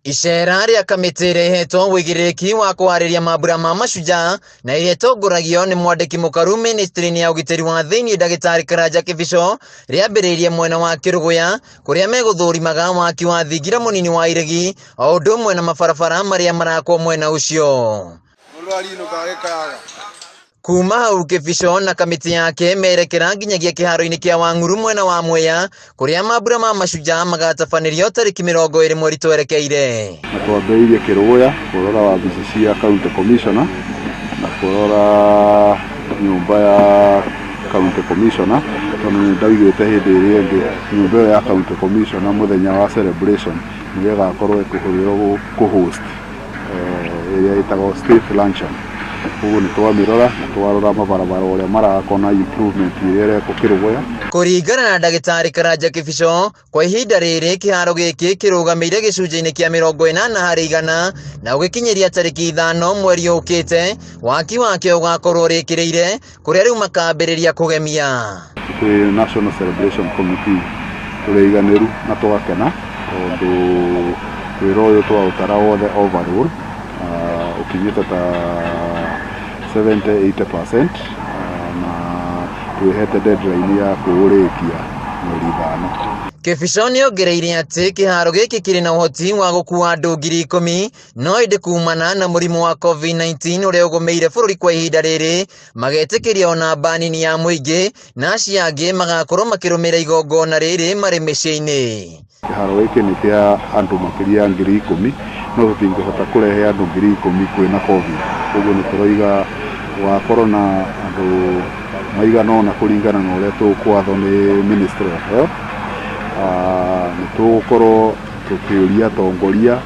Icera rĩa kamĩtĩ ĩrĩa ĩhetwo ũigĩrĩrĩki wa kũharĩria mambura ma Mashujaa na ĩrĩa ĩtongoragio nĩ mwandĩki mũkaru ministry-inĩ ya ũgitĩri wa thĩinĩ ndagĩtarĩ Karanja Kĩbico rĩambĩrĩirie mwena wa Kĩrũgũya kũrĩa megũthũrimaga waki wa thingira mũnini wa iregi o ũndũ ũmwe na mabarabara marĩa marakwo mwena ũcio. Kuma hau Kĩbico na kamĩtĩ yake merekera nginyagia kĩharo-inĩ kĩa Wang'uru mwena wa Mwea kũrĩa mambura ma Mashujaa magatabanĩrio tarĩki 20 mweri twerekeire. Na twambĩrĩirie Kĩrũgũya kũrora wabici cia county commissioner na kũrora nyũmba ya county commissioner, tondũ nĩ ndaugĩte hĩndĩ ĩrĩa ĩngĩ nyũmba ĩyo ya county commissioner mũthenya wa celebration nĩyo ĩgakorwo ĩkĩhũthĩrwo kũ host ĩrĩa ĩtagwo state luncheon. Koguo nĩ twamĩrora na twarora mabarabara ũrĩa marakwo na improvement ĩrĩa ĩrekwo Kĩrũgũya. Kũringana na ndagĩtarĩ Karanja Kĩbico, kwa ihinda rĩrĩ kĩharo gĩkĩ kĩrũgamĩire gĩcunjĩ-inĩ kĩa 80% na ũgĩkinyĩria tarĩki 5 mweri ũkĩte waki wakĩo ũgakorwo ũrĩkĩrĩire kũrĩa rĩu makambĩrĩria kũgemia. Twĩ National Celebration Committee tũrĩ aiganĩru na tũgakena tondũ wĩra ũyũ twaũtara wothe overall ũkinyĩte ta 70-80% na twĩhete deadline ya kũũrĩkia mweri 5. Kĩbico nĩongereire atĩ kĩharo gĩkĩ kĩrĩ na ũhoti wa gũkua andũ 10,000 no ĩndĩ kumana na mũrimũ wa COVID-19 ũrĩa ũgũmĩire bũrũri kwa ihinda rĩrĩ magetĩkĩria ona namba nini ya mũingĩ na acio angĩ magakorwo makĩrũmĩrĩra igongona rĩrĩ marĩ mĩciĩ-inĩ. Kĩharo gĩkĩ nĩ kĩa andũ makĩria ya 10,000, no tũtingĩhota kũrehe andũ 10,000 kwĩna COVID. Koguo nĩ tũroiga gũgakorwo na andũ maigana ũna kũringana na ũrĩa tũkwathwo nĩ Ministry of Health. Nĩ tũgũkorwo tũkĩũria atongoria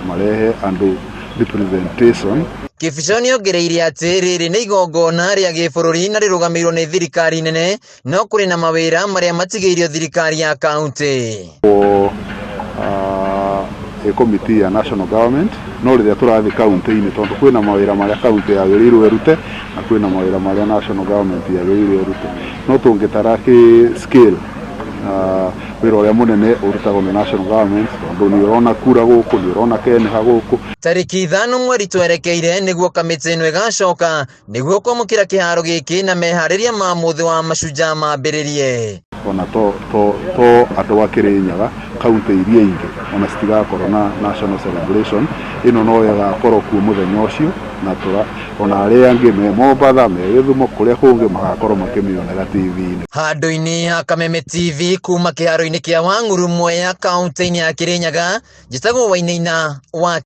marehe andũ representation. Kĩbico nĩongereire atĩ rĩrĩ nĩ igongona rĩa gĩbũrũri na rĩrũgamĩrĩirwo nĩ thirikari nene, no kũrĩ na mawĩra marĩa matigĩirio thirikari ya kaunti. Ĩ committee ya national government, no rĩrĩa tũrathiĩ kaunti-inĩ, tondũ kwĩna mawĩra marĩa kaunti yagĩrĩirwo ĩrute na kwĩna mawĩra marĩa national government yagĩrĩirwo ĩrute, no tũngĩtara kĩ scale wĩra ũrĩa mũnene ũrutagwo nĩ national government, tondũ nĩ ũrona kura gũkũ, nĩ ũrona KeNHA gũkũ. Tarĩki 5 mweri twerekeire nĩguo kamĩtĩ ĩno ĩgacoka nĩguo kwamũkĩra kĩharo gĩkĩ na meharĩria ma mũthĩ wa Mashujaa mambĩrĩrie. Ona to to to andũ a Kĩrĩnyaga, kaunti iria ingĩ ona citigakorwo na national celebration ĩno, no ĩgakorwo kuo mũthenya ũcio, na tũra ona arĩa angĩ me Mombatha, me Gĩthumo, kũrĩa kũngĩ magakorwo makĩmĩonera TV-inĩ. Handũ-inĩ ha Kameme TV kuma kĩharo-inĩ kĩa Wang'uru Mwea kaunti-inĩ ya Kĩrĩnyaga, njĩtagwo Wainaina wa